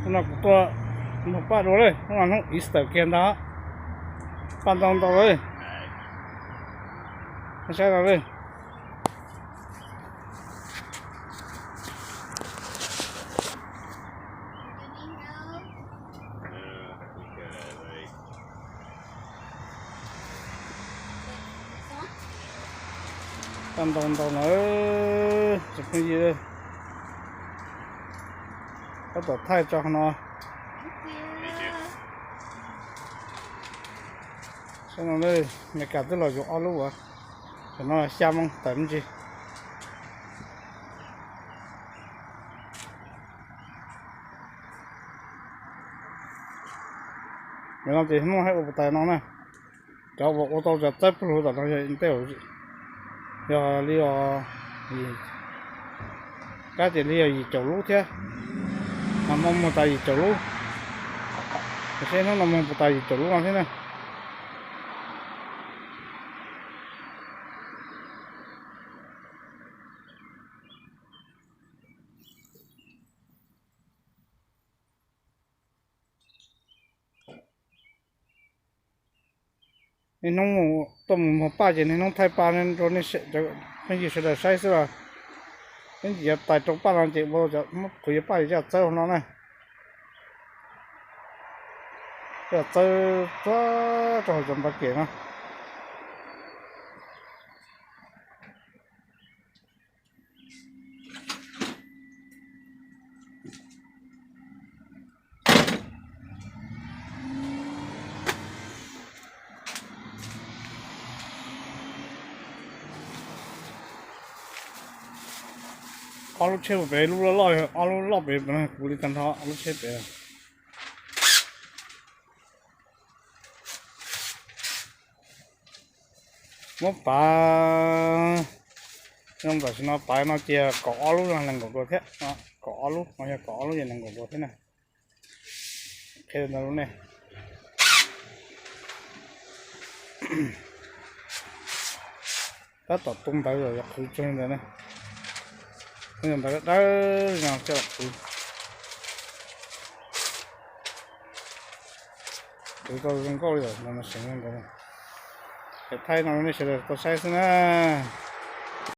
Hnub no kuv tuaj nrog Paj dua lawm, hnub no hnub Easter kiag ntag. Paj ntau ntau lawm. Saib no lawm. Paj ntau ntau na, tsoom phooj ywg. Tab tom thaij tso qhov no. Saib no, Meskas twb los yuav ob lub as. Tam no xya moo tawm me ntsis. Nim no ces hnub no hais ua puas tais no na. Cov uas ua tau cov txawb plhu tom no yog tej, yog li, kab tias li yog yim caum lub thiab. Nag hmo muag tas yim caum lub. Seb hnub no muag puas tas yim caum lub no thiab na. Niaj hnub tuaj mus muag paj ces niaj hnub thaij paj rau nej phooj ywg sawv daws saib xwb los. Ib ntsis yuav tais rau paj no ces ua rau cov muab qhwv yuav paj yuav coj txawb hauv no na. Coj txawb txog rau hauv cov npab kem no. Ob lub tsheb pem, lub loj loj, ob lub loj pem, kuv li tag nrho ob lub tsheb pem. Muab pav, tam sim no pav no ces kaum ob lub no nees nkaum dua thiab. Kaum ob lub no yog kaum ob lub ces nees nkaum dua thiab na. Qhia ntawd lub ne. Tab tom tu ntawv los yog qhwv tsuag ntawd na. Ntawv dawb no coj los qhwv. Qhwv tau zoo nkauj li lawm no, seem zoo nkaus. Thaij no nej sawv daws tau saib xwb na.